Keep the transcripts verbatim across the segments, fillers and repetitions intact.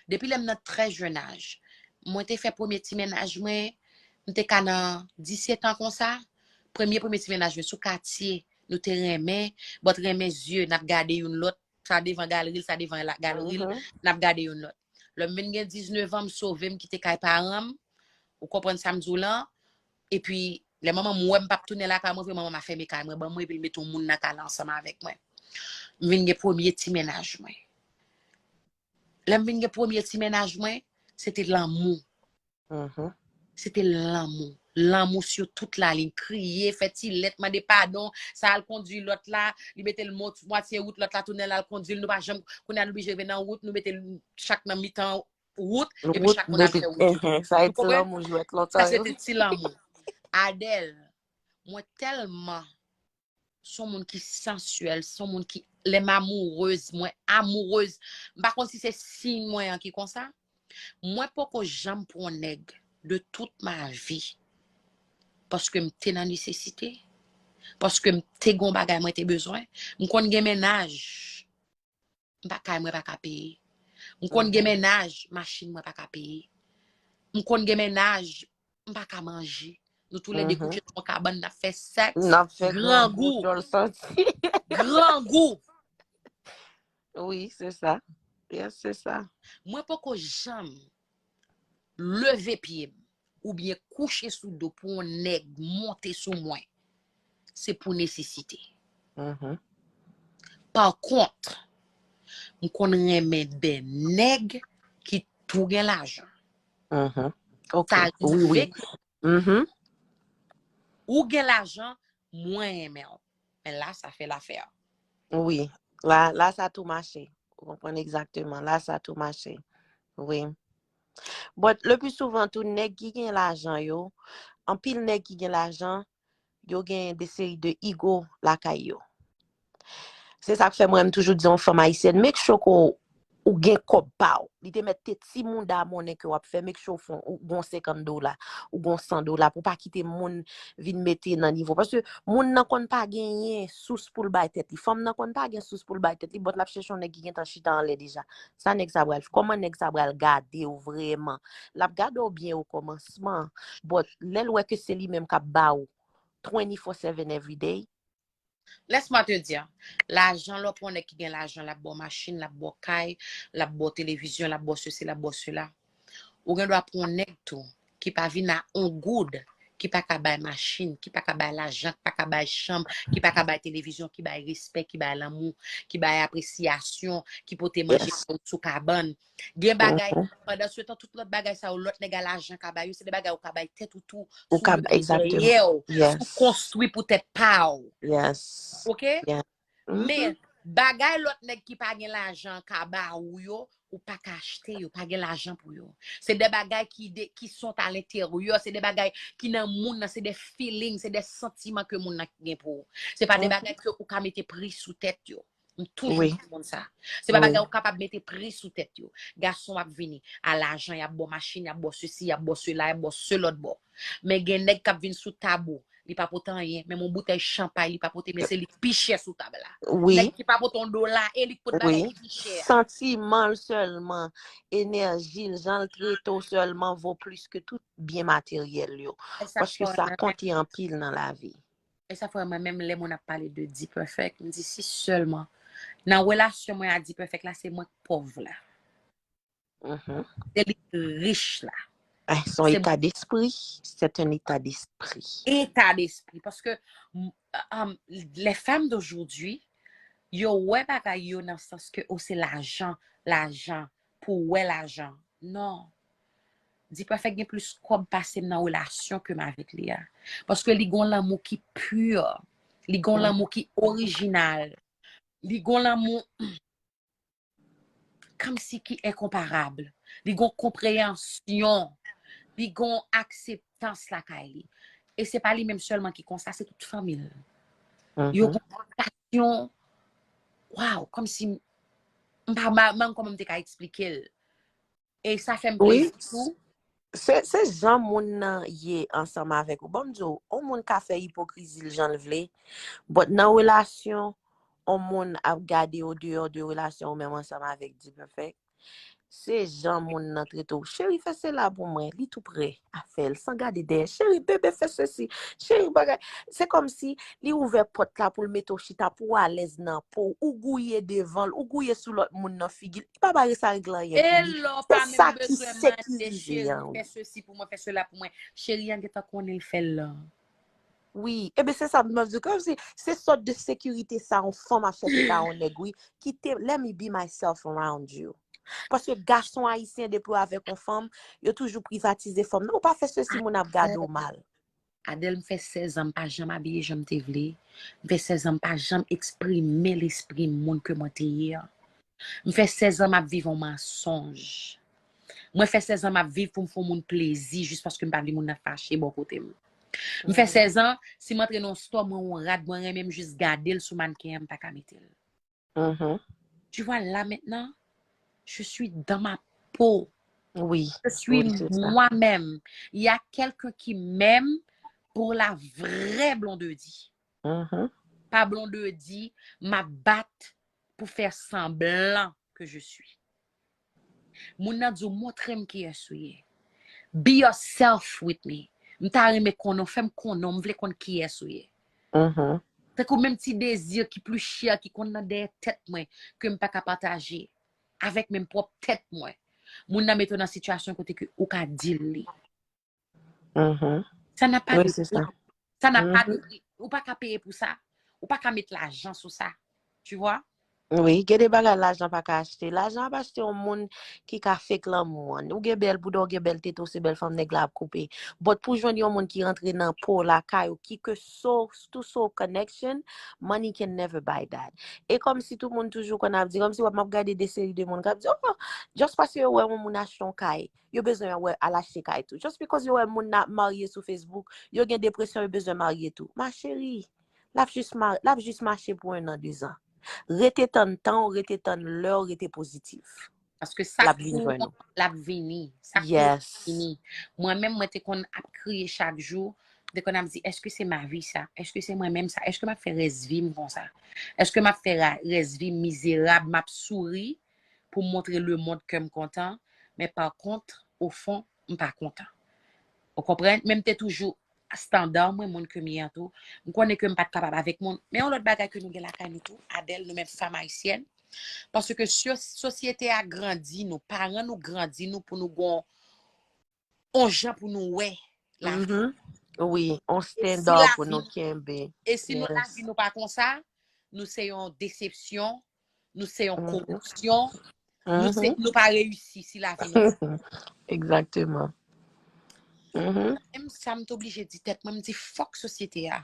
Depi lè m nan trè jèn aj, mwen te fè premye ti mennaj mwen, m te ka nan disèt an konsa. Premye, premye ti mennaj mwen sou katye, nou te renmen, but renmen zye, n ap gade youn lòt, sa devan galri l, sa devan la- galri l, n ap gade youn lòt. Lè m vin gen diznèf an, m sove, m kite kay paran m, ou konprann sa m di w lan, epi lè manman m wè m p ap tounen lakay mwen vre, manman m a fèmen kay mwen ban mwen, epi l mete yon moun nan kay la ansanm avèk mwen. M vin gen premye ti mennaj mwen. Lè m vin gen premye ti mennaj mwen, se te lanmou. Se te lanmou. Lanmou sou tout la liy. Kriye, fè ti lèt, mande padon. Sa al kondui lòt la, li mete l mo- mwatye wout, lòt la tounen l al kondui l. Nou pa janm, kounye a nou blije rive nan wout, nou mete l chak nan mitan wout, epi chak moun al fè wout yo. Sa e ti lanmou jwèt lontan yo. Sa se te ti lanmou. Adèl, mwen tèlman s on moun ki sansyèl, s on moun ki, lè m amourez, mwen amourez. M pa konn si se siy mwen an ki konsa. Mwen poko janm pran nèg de tout ma vi. Paske m te nan nesesite. Paske m te gon bagay mwen te bezwen. M konn gen mennaj. M pa kay mwen pa ka peye. M konn gen mennaj, machin mwen pa ka peye. M konn gen mennaj, m pa ka manje. Nou toulède kouche nan yon kabann, n ap fè sèks. N ap fè grangou. Grangou. Wi, se sa. Yes, se sa. Mwen poko janm leve pye m oubyen kouche sou do pou yon nèg monte sou mwen, se pou nesesite. Pa kont, m konn renmen de nèg ki tou gen lajan. Sa rive ou gen lajan, mwen renmen w. Men la, sa fè lafè. Wi. La, la, sa tou mache. Ou konprann egzakteman. La, sa tou mache. Wi. But le plus souvent tou, nèg ki gen lajan yo, anpil nèg ki gen lajan, yo gen de seri de ego lakay yo. Se sa k fè mwen, m toujou di yon fanm ayisyèn, make sure ke w gen kòb pa w. Li te mèt te ti mouda monnen ke w ap fè, make sure w fon, ou gon senkant dola, ou gon san dola, pou pa kite moun vin mete nan nivo. Paske moun nan konn pa genyen sous pou l bay tèt li. Fanm nan konn pa gen sous pou l bay tèt li, but l ap chèche yon nèg ki gentan chita anlè deja. Sa nèg sa pral fè? Kòman nèg sa pral gade w vrèman? L ap gade w byen o kòmansman, but lè l wè ke se li menm k ap ba w twenty-four seven everyday. Laisse-moi te dire, lajan, lè w pran nèg ki gen lajan, l ap ba w machin, l ap ba w kay, l ap ba w televizyon, l ap ba w sesi, l ap ba w sela. Ou gen dwa pran nèg tou ki pa vin a on goud, ki pa ka bay machin, ki pa ka bay lajan, ki pa ka bay chanm, ki pa ka bay televizyon, ki bay respè, ki bay lanmou, ki bay apresyasyon, ki pote manje ba w sou kabann. Gen bagay, pandan se tan, tout lòt bagay sa yo, lòt nèg a lajan ka bay yo, se de bagay ou ka bay tèt ou tou, sou dèyè w, sou konstwi pou tèt pa w. Oke? Men, bagay lòt nèg ki pa gen lajan ka ba ou yo, ou pa ka achte yo, pa gen lajan pou yo. Se de bagay ki, de, ki sont à l'intérieur, se de bagay ki nan moun nan, se de feeling, se de santiman ke moun nan gen pou ou. Se pa de bagay ke ou ka mete pri sou tèt yo. M toujou di moun sa. Se pa bagay ou kapab mete pri sou tèt yo. Gason ap vini, a lajan, y ap ba w machin, y ap ba w sesi, y ap ba w sela, y ap ba w se lòt bò. Men gen nèg k ap vin sou tab ou, li pa pote anyen, menm yon boutèy chanpay li pa pote, men se li k pi chè sou tab la. Nèg ki pa pote yon dola, e li k pot bagay ki pi chè a. Santiman l sèlman, enèji l, jan l trete w sèlman vo plis ke tout byen materyèl yo. Paske sa konte anpil nan lavi. E sa fè mwen menm lè moun ap pale de D-Perfect, m di si sèlman nan relasyon mwen a D-Perfect la, se mwen k pòv la. Se li k rich la. Ah, c'est un état d'esprit. C'est un état d'esprit. État d'esprit. Paske, m, um, les femmes d'aujourd'hui, yo wè bagay yo nan sans ke, oh, se lajan, lajan, pou wè lajan. Non. D-Perfect gen plis kòb pase m nan relasyon ke m avèk li a. Paske li gon lanmou ki pur. Li gon lanmou ki orijinal. Li gon lanmou kòmsi ki enkonparab. Li gon konpreyansyon. Li gon akseptans lakay li. E se pa li menm sèlman ki konsa, se tout fanmi l. Yo gon konpasyon. Waw, kòmsi m pa, m pa menm kòman m te ka eksplike l. E sa fè m plezi tou. Se, se jan moun nan ye ansanm avèk ou. Ban m di w, yon moun ka fè ipokrizi l jan l vle, but nan relasyon, yon moun ap gade o deyò de relasyon ou menm ansanm avèk D-Perfect. Se jan moun nan trete w. Cheri, fè sela pou mwen. Li tou prè a fè l, san gade dèyè. Cheri, bebe, fè sesi. Cheri, bagay. Se kòmsi li ouvè pòt la pou l mete w chita, pou w alèz nan po w. Ou gouye devan l, ou gouye sou lòt moun nan figi l. Li pa bare sa regle anyen pou li. Se sa ki sekirize an, wi. Fè sesi pou mwen, fè sela pou mwen. Cheri an gentan konnen l fè l lan. Wi, ebyen se sa m ap di w, kòmsi se sòt de sekirite sa yon fanm ap chèche ba yon nèg, wi. Kite, let me be myself around you. Paske gason ayisyen, depi w avèk yon fanm, yo toujou privatize fanm nan. Ou pa fè sesi, moun ap gade w mal. Adèl, m fè sèz an, m pa janm abiye jan m te vle. M fè sèz an, m pa janm eksprime lespri moun ke mwen te ye an. M fè sèz an, m ap viv yon mansonj. Mwen fè sèz an, m ap viv pou m fè yon moun plezi, jis paske m pa vle moun nan fache bò kote m. M fè sèz an, si m antre nan yon store, m wè yon rad, mwen renmen m jis gade l sou mannken an, m pa ka mete l. Tu vois, là maintenant, je suis dans ma peau. Wi. Je suis moi-même. Il y a quelqu'un qui m'aime pour la vraie Blondedy. Pas Blondedy, m ap bat pou fè sanblan ke je suis. Moun nan di w, montre m kiyès ou ye. Be yourself with me. M ta renmen konnen w, fè m konnen w, m vle konn kiyès ou ye. Tankou menm ti dezi ki pli chè ki konn nan dèyè tèt mwen ke m pa ka pataje avèk menm pwòp tèt mwen. Moun nan mete w nan sitiyasyon kote ke ou ka di l li. Sa n'a pas de prix. Sa n'a pas de prix. Ou pa ka peye pou sa. Ou pa ka met lajan sou sa. Tu vois? Wi, gen de bagay lajan pa ka achte. Lajan ap achte yon moun ki ka fake lanmou an. Ou gen bèl bouda, ou gen bèl tete, ou se bèl fanm nèg la ap koupe. But pou jwenn yon moun ki rantre nan po lakay ou, ki ke soul to soul connection, money can never buy that. E kòmsi tout moun toujou konn ap di, kòmsi w ap m ap gade de seri de moun k ap di, oh, just paske yo wè yon moun achte yon kay, yo bezwen wè al achte kay tou. Just because yo wè moun nan ap marye sou Facebook, yo gen depresyon, yo bezwen marye tou. Ma chérie, l ap jis ma, l ap jis mache pou en an, de zan. Rete tann tan w, rete tann lè w, rete pozitif. Paske sa k pou w, l ap vini. Sa k pou w, l ap vini. Mwen menm, mwen te konn ap kriye chak jou. M te konn ap di, èske se ma vi sa? Èske se mwen menm sa? Èske m ap fè rès vi m konsa? Èske m ap fè rès vi m mizerab, m ap souri pou m montre lemonn ke m kontan? Men pa kont, o fon, m pa kontan. Ou konprann? Men m te toujou estanda mwen, moun ke m ye an tou. M konnen ke m pa t kapab avèk moun. Men yon lòt bagay ke nou gen lakay nou tou, Adèl, nou menm fanm ayisyèn, paske sosyete a grandi nou, paran nou grandi nou pou nou gon on jan pou nou wè lavi. Wi, on standard pou nou kenbe. E si nou lavi nou pa konsa, nou se yon desepsyon, nou se yon koripsyon, nou se, nou pa reyisi si lavi nou. Egzakteman. Menm sa m t oblije di tèt mwen, m di fòk sosyete a.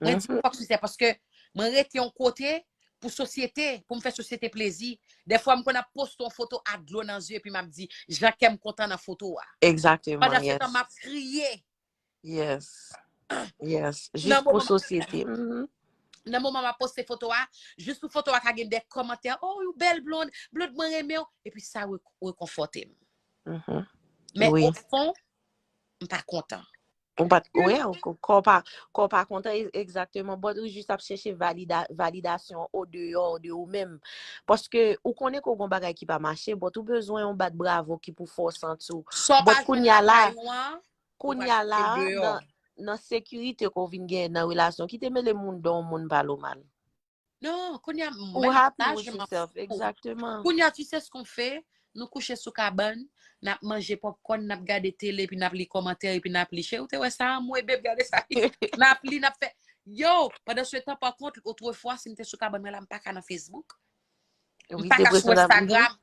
Mwen di fòk sosyete a paske mwen rete yon kote pou sosyete, pou m fè sosyete plezi. Dèfwa m konn ap poste yon foto ak dlo nan zye epi m ap di jan kè m kontan nan foto a. Egzakteman. Pandan se tan m ap kriye. Yes. Yes. Jis pou sosyete. Nan moman m ap poste foto a, jis pou foto a ka gen de kòmantè, oh, ou bèl blond, blond mwen renmen w, epi sa rekonfòte m. Men o fon, m pa kontan. Ou pa, wi, kò pa, kò pa kontan egzakteman, but ou jis ap chèche valida, validasyon o deyò de ou menm. Paske ou konnen ke w gon bagay ki pa mache, but ou bezwen yon bat bravo ki pou fè w santi w. But kounye a la, kounye a la, nan, nan sekirite ke w vin genyen nan relasyon, kite mele moun dan yon moun pale w mal. Non, kounye a, ou happy with yourself, egzakteman. Kounye a, tu sais ce qu'on fait? Nou kouche sou kabann, n ap manje popcorn, n ap gade tele, epi n ap li kòmantè, epi n ap li. Cheri, ou te wè sa? Anmwey, babe, gade sa. N ap li, n ap fè. Yo, pandan se tan, pa kont, otrefwa, si m te sou kabann mwen la, m pa ka nan Facebook. M pa ka sou Instagram.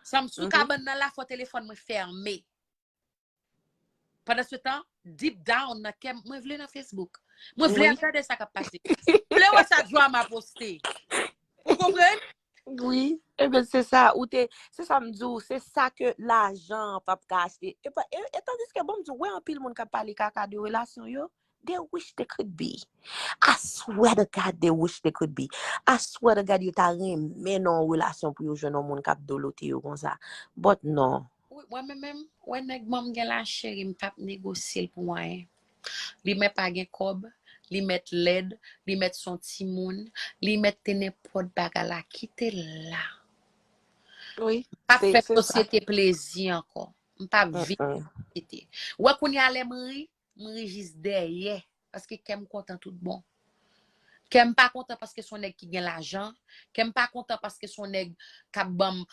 San m sou kabann nan la, fò telefòn mwen fèmen. Pandan se tan, deep down nan kè m, mwen vle nan Facebook. Mwen vle al gade sa k ap pase. Mwen vle wè sa Joama poste. Ou konprann? Wi. Ebyen, se sa, ou te, se sa m di w, se sa ke lajan p ap ka achte. E, e, e tandiske, bon, m di w, wè anpil moun k ap pale kaka de relasyon yo, they wish they could be. I swear to God, they wish they could be. I swear to God, yo ta renmen nan yon relasyon pou yo jwenn yon moun k ap dolote yo konsa. But non. Wi, mwen menm, menm, wè nèg ban m gen la, cheri, m p ap negosye l pou anyen. Li mèt pa gen kòb, li mèt lèd, li mèt se yon timoun, li mèt te nenpòt bagay la, kite l la. Wi, pa fè sosyete plezi ankò. M pa viv sosyete. Ou wè kounye a lè m ri, m ri jis dèyè. Paske kè m kontan tout bon. Kè m pa kontan paske se yon nèg ki gen lajan. Kè m pa kontan paske se yon nèg k ap ban m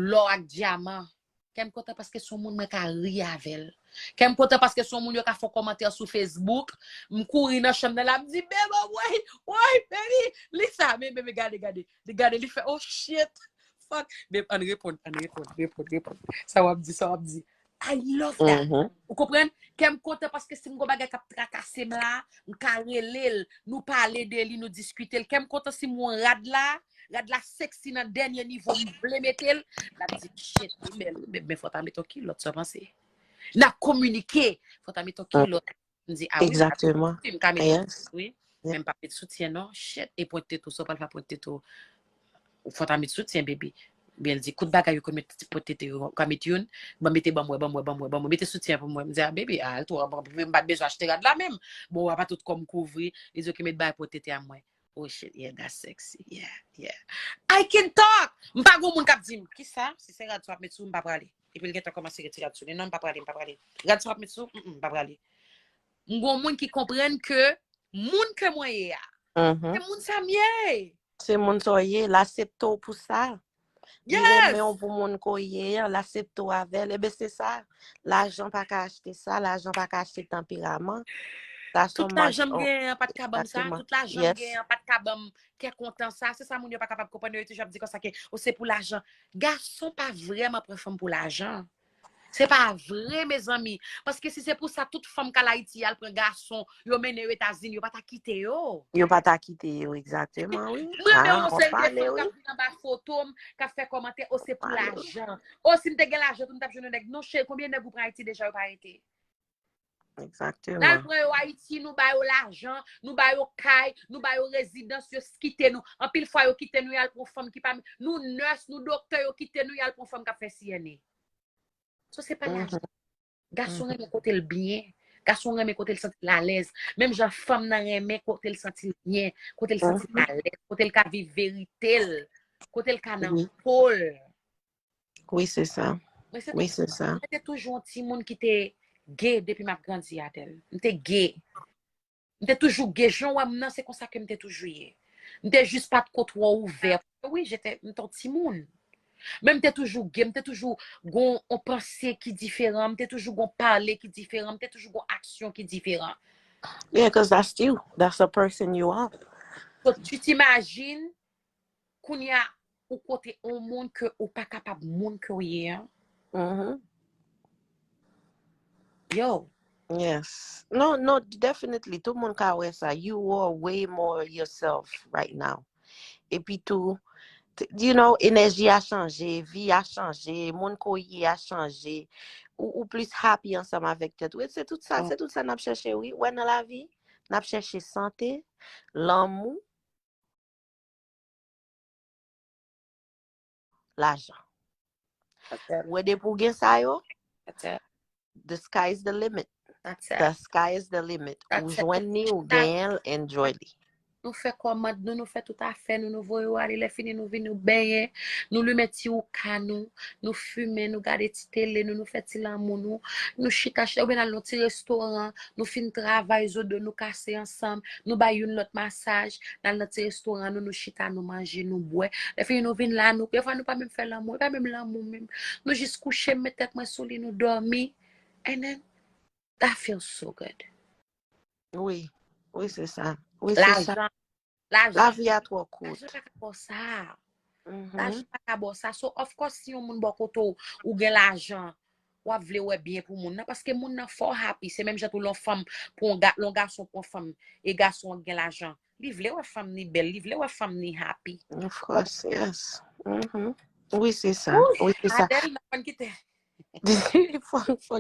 lò ak dyaman. Kè m kontan paske se yon moun mwen ka ri avè l. Kè m kontan paske se yon moun yo ka fè yon kòmantè sou Facebook. M kouri nan chanm nan la, m di, bebe, woy, woy, baby, li sa, men, men, men, gade, gade. Li gade, li fè, oh shit, fuck. Bebe, ann reponn, ann reponn, reponn, reponn. Sa w ap di, sa w ap di. I love that. Ou konprann? Kè m kontan paske si m gon bagay k ap trakase m la, m ka rele l, nou pale de li, nou diskite l. Kè m kontan si m wè yon rad la, rad la sexy nan dènye nivo, m vle mete l. L ap di, shit, li bèl, wi, men fò w ta met yon kilòt, sa w panse? N ap kominike, fò w ta met yon kilòt. M di, a wi, m ka met soutyen, wi. Men m pa met soutyen, non. Shit, e pwent tete w, sa w pral fè pwent tete w? Fò w ta met soutyen, baby. Byen, l di, kout bagay yo konn met ti pwent tete yo, ou ka met youn, ban mete ban mwen, ban mwen, ban mwen, ban mwen, mete soutyen pou mwen. M di, a, baby, a, tou, m pa t bezwen achte rad la menm. Bon, a pa tout kò m kouvri, li di, oke, met bagay pwent tete a mwen. Oh shit, yeah, that's sexy. Yeah, yeah. I can talk! M pa gon moun k ap di m, kisa? Si se rad sa w ap met sou, m pa prale. Epi l gentan kòmanse retire rad sou li. Non, m pa prale, m pa prale. Rad sa w ap met sou, mm, mm, m pa prale. M gon moun ki konprann ke moun ke mwen ye a, se moun sa m ye. Se moun sa w ye, l aksepte w pou sa. Li renmen w pou moun ke w ye an, l aksepte w avè l. Ebyen, se sa. Lajan pa ka achte sa, lajan pa ka achte tanperaman. Sa se yon mach. Tout lajan m genyen an pa t ka ban m sa, tout lajan m genyen an pa t ka ban m kè kontan sa. Se sa moun yo pa kapab konprann, yo toujou ap di konsa ke, o, se pou lajan. Gason pa vrèman pran fanm pou lajan. Se pa vre, mezanmi. Paske si se pou sa, tout fanm k al Ayiti al pran gason, yo mennen yo Etazini, yo pa ta kite yo. Yo pa ta kite yo, egzakteman, wi. Mwen renmen yon seri de fanm k ap vin anba foto m, k ap fè kòmantè, o, se pou lajan. O, si m te gen lajan, tou m t ap jwenn yon nèg. Non, cheri, konbyen nèg ou pran Ayiti deja, yo pa rete? N al pran yo Ayiti, nou ba yo lajan, nou ba yo kay, nou ba yo rezidans, yo kite nou. Anpil fwa, yo kite nou, y al pran fanm ki pa, nou nurse, nou doktè, yo kite nou, y al pran fanm k ap fè C N A. So, se pa lajan. Gason renmen kote l byen. Gason renmen kote l santi l alèz. Menm jan fanm nan renmen kote l santi l byen, kote l santi l alèz, kote l ka viv verite l, kote l ka nan po l. Wi, se sa. Wi, se sa. Mwen te toujou yon timoun ki te gay depi m ap grandi, Adèle. M te gay. M te toujou gay. Jan w wè m nan, se konsa ke m te toujou ye. M te jis pa t ko twò ouvè. Wi, jete, m te yon timoun. Men m te toujou gay, m te toujou gon yon panse ki diferan, m te toujou gon pale ki diferan, m te toujou gon aksyon ki diferan. Yeah, because that's you. That's the person you are. So, tu t'imagines, kounye a, ou kote yon moun ke ou pa kapab moun ke w ye an. Yo. Yes. No, no, definitely. Tout moun ka wè sa. You are way more yourself right now. Epi tou, you know, enèji a chanje, vi a chanje, moun ke w ye a chanje. Ou, ou plis happy ansanm avèk tèt ou. Se tout sa, se tout sa n ap chèche, wi. Wè nan lavi, n ap chèche sante, lanmou, lajan. Ou wè depi w gen sa yo, the sky is the limit. The sky is the limit. Ou jwenn li, ou genyen l, enjoy li. Nou fè kòmand nou, nou fè tout afè nou, nou voye yo ale, lè fini nou vin nou benyen, nou limen ti ouka nou, nou fimen, nou gade ti tele nou, nou fè ti lanmou nou, nou chita, chita, oubyen n al nan ti restoran, nou fin travay, zo do nou kase ansanm, nou bay youn lòt masaj, n al nan ti restoran nou, nou chita, nou manje, nou bwè. Lè fini nou vin la, nou, defwa nou pa menm fè lanmou, e pa menm lanmou menm. Nou jis kouche, m met tèt mwen sou li, nou dòmi. And then, that feels so good. Wi, wi, se sa. Wi, se sa. Lajan. Lavi a twò kout. Lajan pa ka ba w sa. Lajan pa ka ba w sa. So, of course, si yon moun bò kote w, ou gen lajan, w ap vle wè byen pou moun nan, paske moun nan fè w happy. Se menm jan tou lè yon fanm pran yon ga-, lè yon gason pran fanm, e gason an gen lajan. Li vle wè fanm ni bèl, li vle wè fanm ni happy. Of course, yes. Wi, se sa. Wi, se sa. Adèle, n ap konn kite. Fò, fò